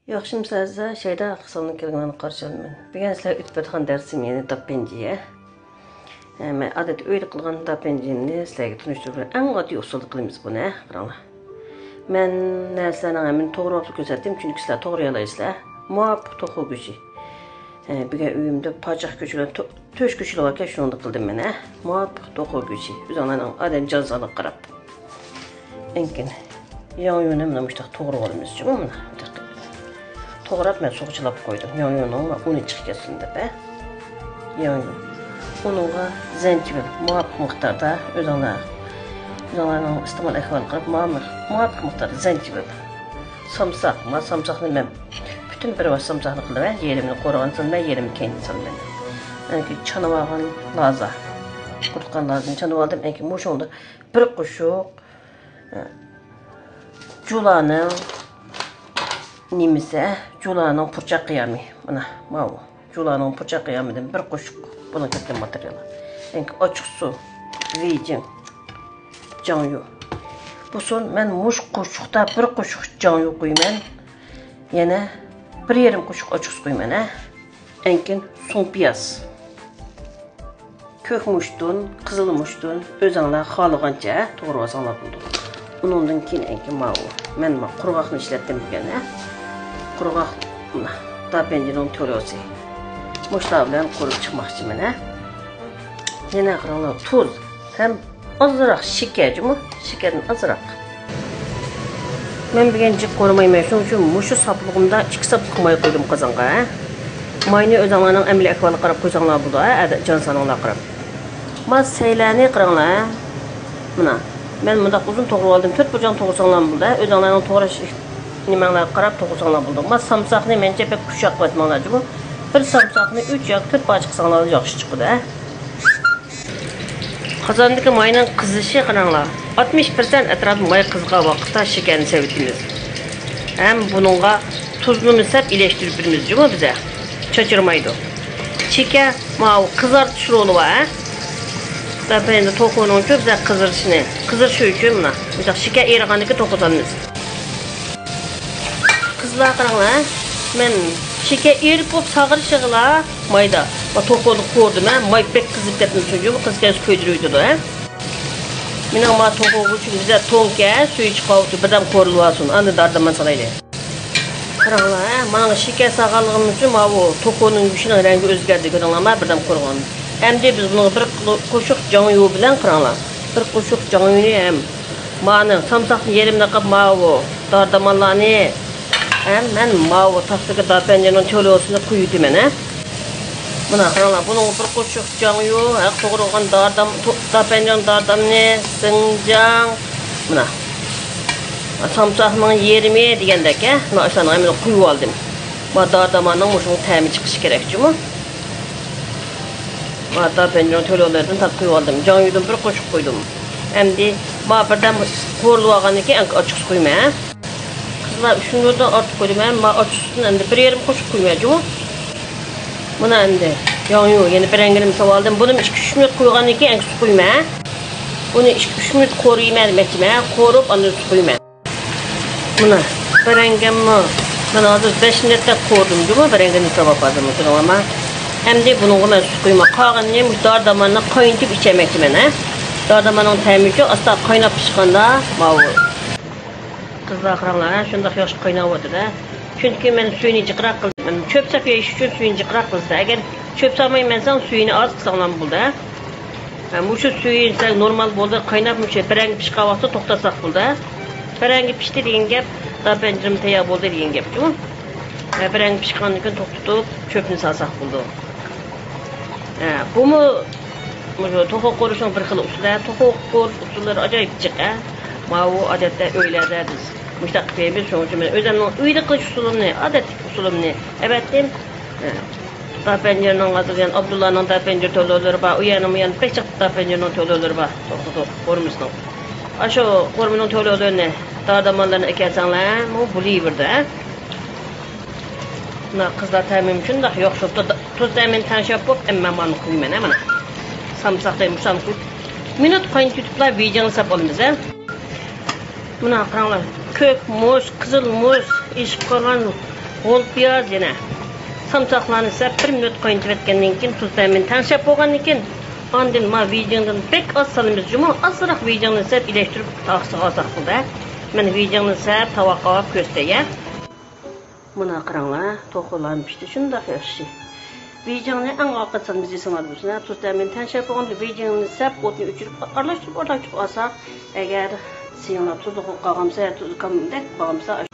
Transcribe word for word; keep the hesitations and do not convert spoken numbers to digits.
ياخشىمۇسىلەر ئەزىزلەر؟ شەيدا قىسمىدىن كەلگەن قارشى ئالىمەن. بۈگۈن سىلەرگە ئۆتۈپ بېرىدىغان دەرسىم يەنە داپەنجى. ھە، مەن ئادەتتە ئۆيدە قىلغان داپەنجىمنى سىلەرگە تونۇشتۇرۇپ بېرەي. ئەڭ ئاددىي ئۇسۇلدا قىلىمىز بۇنى، ھە، قاراڭلار. مەن نەرسىلەرنىڭ ھەممىنى توغرىلاپلا كۆرسەتتىم، چۈنكى سىلەر توغرىلايسىلەر. مۇۋاپىق توخۇ گۆشى. ھە، بۈگۈن ئۆيۈمدە پاچاق گۆشى بىلەن تو-، تۆش گۆشى باركەن، شۇنىڭدا قىلدىم مەن، ھە. مۇۋاپىق توخۇ گۆشى. ئۆزۈڭلارنىڭ ئادەم جان ساغلىقىغا قاراپ. ئەنكىن ياڭيۇنى مانا مۇشۇنداق توغرىلىۋالىمىز جۇمۇ، مانا مۇنداق قىلىمىز. توغراپ مەن سۇغا چىلاپ قويدۇم. ياڭيۇنىڭ ئۇنى چىقىپ كەتسۇن دەپ، ھە. ياڭيۇ. ئۇنىڭغا زەنجىۋىل مۇۋاپىق مىقداردا، ئۆزۈڭلار، ئۆزۈڭلارنىڭ ئىستېمال ئەھۋالىغا قاراپ مۇۋاپىق، مۇۋاپىق مىقداردا زەنجىۋىل. سامساق، ما سامساقنى مەن پۈتۈن بىر ۋاش سامساقنى قىلىمەن، يېرىمىنى قورۇغان سالىمەن، يېرىمىنى كەينىدىن سالىمەن. ئەنكى چانىۋالغان لازا. قۇرۇتقان لازىنى چانىۋالدىم. ئەنكى مۇشۇنىڭدا بىر قوشۇق جۇلانىڭ نېمىسى، جۇلانىڭ پۇرچاق قىيامى. مانا، ماۋۇ. جۇلانىڭ پۇرچاق قىيامىدىن بىر قوشۇق بۇنىڭ كەتكەن ماتېرىيالى. ئەنكى ئاچچىقسۇ، ۋېيجىڭ، جاڭيۇ. بولسۇن، مەن مۇشۇ قوشۇقتا بىر قوشۇق جاڭيۇ قويىمەن. يەنە بىر يېرىم قوشۇق ئاچچىقسۇ قويىمەن، ھە. ئەنكىن سۇڭپىياز. كۆك مۇشتۇن، قىزىل مۇشتۇن، ئۆزۈڭلار خالىغانچە توغرىۋالساڭلار بولىدۇ. ئۇنىڭدىن كېيىن ئەنكى ماۋۇ. مەن ما قۇرغاقنى ئىشلەتتىم بۈگۈن، ھە. قۇرغاق، مانا، داپەنجىنىڭ تولۇسى. مۇشۇلار بىلەن قۇرۇپ چىقماقچىمەن، ھە. يەنە قاراڭلار، تۇز ھەم ئازراق شېكەر جۇمۇ، شېكەردىن ئازراق. مەن بۈگۈن جىق قورۇمايمەن، شۇنىڭ ئۈچۈن مۇشۇ ساپلىقىمدا ئىككى ساپلىق ماي قۇيدۇم قازانغا، ھە. ماينى ئۆزۈڭلارنىڭ ئەمەلىي ئەھۋالىغا قاراپ قۇيساڭلار بولىدۇ، ھە، ئادەت جان سانىڭلارغا قاراپ. ما سەيلەرنى قاراڭلار، ھە. مانا، مەن مۇنداق ئۇزۇن توغرىۋالدىم، تۆت بۇرجاڭ توغرىساڭلارمۇ بولىدۇ، ھە، ئۆزۈڭلارنىڭ توغراش نېمەڭلارگە قاراپ توغرىساڭلار بولىدۇ. ما سامساقنى مەنچە بەك كۈچ قىلىۋەتمەڭلار جۇمۇ، بىر سامساقنى ئۈچ ياكى تۆت پارچە قىلساڭلار ياخشى چىقىدۇ، ھە. قازاندىكى ماينىڭ قىزىشى قاراڭلار، ئاتمىش پىرسەنت ئەتراپىدا ماي قىزىغان ۋاقىتتا شېكەرنى سېلىۋېتىمىز. ھەم بۇنىڭغا تۇزنىمۇ سەپ ئېلەشتۈرۈپ بېرىمىز جۇمۇ بىزە. چاچرىمايدۇ. شېكەر ماۋۇ قىزارتىش رولى بار، ھە؟ داپەنجى توخۇنىڭچۇ بىزە قىزىرىشىنى. قىزىرىشى ئۈچۈن مانا مۇنداق شېكەر ئېرىغاندىكى توخۇ سالىمىز. قىزلار قاراڭلار، ھە؟ مەن شېكەر ئېرىپ بولۇپ ساغىرىشىغىلا مايدا. ما توخۇنى قورۇدۇم، ھە؟ ماي بەك قىزىپ كەتمىسۇن، جۇمۇ قىزىپ كەتسە كۆيدۈرۈۋېتىدۇ، ھە؟ مېنىڭ ما توخۇ گۆشۈم بىزە توڭكەن، سۈيى چىقىۋاتىدۇ، بىردەم قورۇلۇۋالسۇن، ئاندىن داردىمان سالايلى. قاراڭلار، ھە، مانا شېكەر سالغانلىقىم ئۈچۈن ماۋۇ توخۇنىڭ گۆشىنىڭ رەڭگى ئۆزگەردى، كۆردۈڭلارما، بىردەم قورۇغان. ئەمدى بىز بۇنىڭغا بىر قوشۇق جاڭيۇ بىلەن قاراڭلار. بىر قوشۇق جاڭيۇنى ھەم مانى سامساقنى يېرىمىنى قىلىپ، ماۋۇ داردىمانلارنى ھەم مەن ماۋۇ تاختىكى داپەنجىنىڭ تۆلۆسىنى قۇيۇۋېتىمەن، ھە. مانا قاراڭلار، بۇنىڭغا بىر قوشۇق جاڭيۇ، ھە، توغرىغان داردام، تو-، داپەنجىنىڭ داردامنى، سىڭجاڭ، مانا. سامساقنىڭ يېرىمى دېگەندەك، ھە؟ مانا ئاشۇلارنىڭ ھەممىنى قۇيۇۋالدىم. مانا دارداماننىڭ مۇشۇنىڭ تەمى چىقىشى كېرەك جۇمۇ. مانا داپەنجىنىڭ تۆلۆلىرىدىن تارتىپ قۇيۇۋالدىم. جاڭيۇدىن بىر قوشۇق قۇيدۇم. ئەمدى مانا بىردەم قورۇلۇۋالغاندىن كېيىن ئاچچىقسۇ قۇيىمەن، ھە؟ قىزلار، ئۈچ نۆلدىن ئارتۇق قۇيدۇم، ھە؟ مانا ئاچچىقسۇدىن ئەمدى بىر يېرىم قوشۇق قۇيىمەن جۇمۇ. مانا ئەمدى ياڭيۇ يەنە بىرەڭگىنىمنى ساۋالدىم. بۇنىمۇ ئىككى ئۈچ مىنۇت قويغاندىن كېيىن ئەڭگىسى قويىمەن. بۇنى ئىككى ئۈچ مىنۇت قورۇيمەن دېمەكچىمەن. قورۇپ ئاندىن سۇ قويىمەن. مانا بىرەڭگەممۇ مەن ھازىر بەش مىنۇتتەك قورۇدۇم جۇمۇ، بىرەڭگىنى ساۋاپ ھازىرمۇ كۆرۈڭلارما. ئەمدى بۇنىڭغا مەن سۇ قۇيىمەن. قالغىنىنى مۇشۇ دارى داماننى قاينىتىپ ئىچەرمەكچىمەن، ھە. دارى داماننىڭ تەمى ئۈچۈن ئاستا قايناپ پىشقاندا ماۋۇ. قىزلار قاراڭلار، ھە، شۇنداق ياخشى قايناۋاتىدۇ، ھە. چۈنكى مەن سۈيىنى جىقراق قىلدىم. چۆپ ساپ يېيىش ئۈچۈن سۈيىنى جىقراق قىلىسىز. ئەگەر چۆپ سالمايمەن دېسەڭ، سۈيىنى ئاز قىلساڭلارمۇ بولىدۇ، ھە. ھە، مۇشۇ سۈيى سەل نورمال بولدى، قايناپ مۇشۇ بىرەڭگە پىشقان ۋاقتىدا توختاتساق بولدى، ھە. بىرەڭگە پىشتى دېگەن گەپ، داپەنجىرىم تەييار بولدى دېگەن گەپ جۇمۇ. ھە، بىرەڭگە پىشقاندىن كېيىن توختىتىپ، چۆپنى سالساق بولىدۇ. ھە، بۇمۇ مۇشۇ توخۇ قورۇشنىڭ بىر خىل ئۇسۇلى. توخۇ قورۇش ئۇسۇللىرى ئاجايىپ جىق، ھە. ماۋۇ ئادەتتە ئۆيلەردە بىز مۇشۇنداق قىلىپ يەيمىز، شۇنىڭ ئۈچۈن مەن ئۆزۈمنىڭ ئۆيدە قىلىش ئۇسۇلۇمنى، ئادەتتىكى ئۇسۇلۇمنى ئەۋەتتىم. ھە. داپەنجىرنىڭ ھازىر يەنە ئابدۇللانىڭ داپەنجىر تۆلۆلىرى بار، ئۇ يەرنىمۇ يەنە بەك جىق داپەنجىرنىڭ تۆلۆلىرى بار. توختىتىپ قورۇمىسىنىڭ. ئاشۇ قورۇمىنىڭ تۆلۆلىرىنى، دارى دامانلىرىنى ئەكەلسەڭلارمۇ بولۇۋېرىدۇ، ھە. مانا قىزلار تەمىمۇ شۇنداق ياخشى بوپتۇ. تۇز تەمىنى تەڭشەپ بوپ، ئەمما مانا قويىمەن، ھە، مانا. سامساق دەيمىز، مۇشۇنى قويۇپ، مىنۇت قاينىتىۋېتىپلا ۋىجىڭ ساپ ئالىمىز، ھە. مانا قاراڭلار، كۆك مۇز، قىزىل مۇز، ئېشىپ قالغان غول پىياز يەنە سامساقلارنى سەپ، بىر مىنۇت قاينىتىۋەتكەندىن كېيىن، تۇز تەمىنى تەڭشەپ بولغاندىن كېيىن، ئاندىن ما ۋېجىڭدىن بەك ئاز سالىمىز جۇمۇ، ئازراق ۋېجىڭنى سەپ ئىلەشتۈرۈپ، تاغىسىغا ئازراق قىلدى. مەن ۋېجىڭنى سەپ تاۋاققا ئاپ كۆرسىتەي. مانا قاراڭلار، توخۇلارنى پىشتى شۇنداق ياخشى. ۋېجىڭنى ئەڭ ئاخىرىدا سالىمىز دېسىڭلار بولسۇن، تۇز تەمىنى تەڭشەپ بولغاندا ۋېجىڭنى سەپ، ئوتنى ئۆچۈرۈپ، ئارىلاشتۇرۇپ، ئارىلاشتۇرۇپ ئالساق، ئەگەر سېيىڭلار تۇزلۇق قالغانمىسا، تۇزى كەمدەك قالغانمىسا،